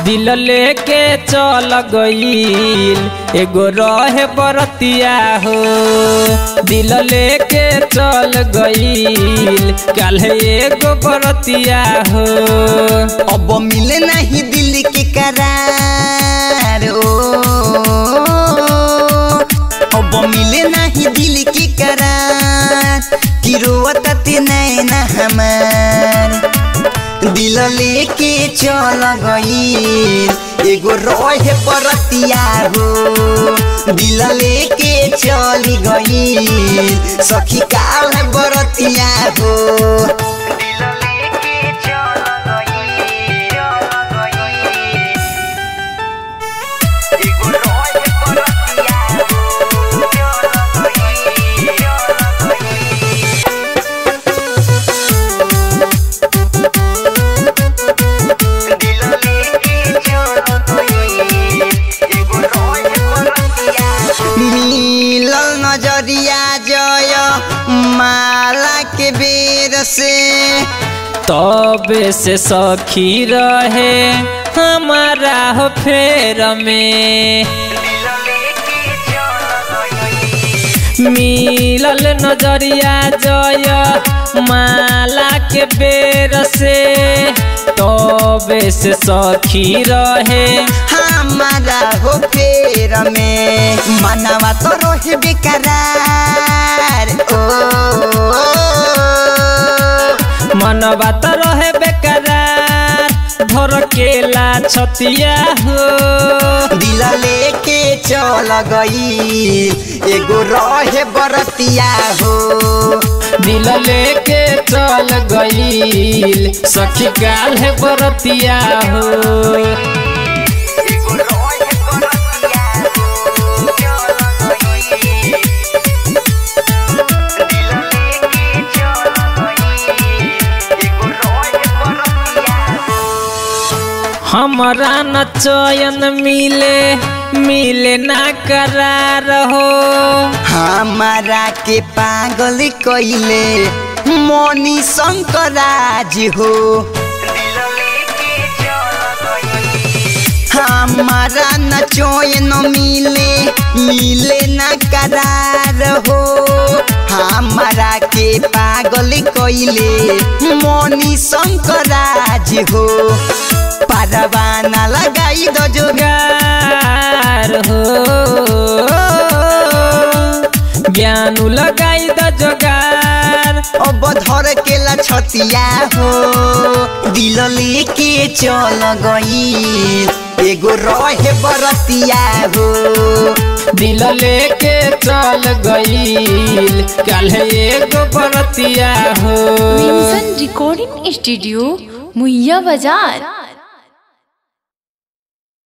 दिल लेके चल गईल एगो रहे बरतिया हो। दिल लेके चल गईल काल्हे एगो बरतिया हो। अब मिले नहीं दिल के करार ओ, अब मिले नहीं दिल के करार कि रोवत नैना हमार। दिल लेके चल गईल एगो रहे बरतिया हो। दिल लेके चल गईल सखी काल बरतिया हो। दिल लेके चल गईल एगो रहे बरतिया हो। मिलल नजरिया जय माला के बेर से, तबे से सखी रहे हमारा हो फेर में। मिलल नजरिया जय माला के बेर से, तबे से सखी रहे हमारा हो फेर में। मनवा तो रहे बेकरार ओ, मनवा तो रहे बेकरार धरकेला छतिया हो। दिल लेके चल गईल एगो रहे बरतिया हो। दिल लेके चल गईल सखी काल्हे बरतिया हो। हमारा न चयन मिले मिले ना करार हो। हमारा के पागल कइले मनी शंकराज हो। हमारा न चयन मिले मिले ना करार हो। हमारा के पागल कइले मनी शंकराज हो। परवाना लगाई दो जोगार हो, ज्ञान लगाई दो जोगार। अब धर के लछतिया हो। दिल लेके चल गईल एगो रहे बरतिया हो। दिल लेके चल गईल काल्हे एगो बरतिया हो। रिकॉर्डिंग स्टूडियो मुहिया बाजार।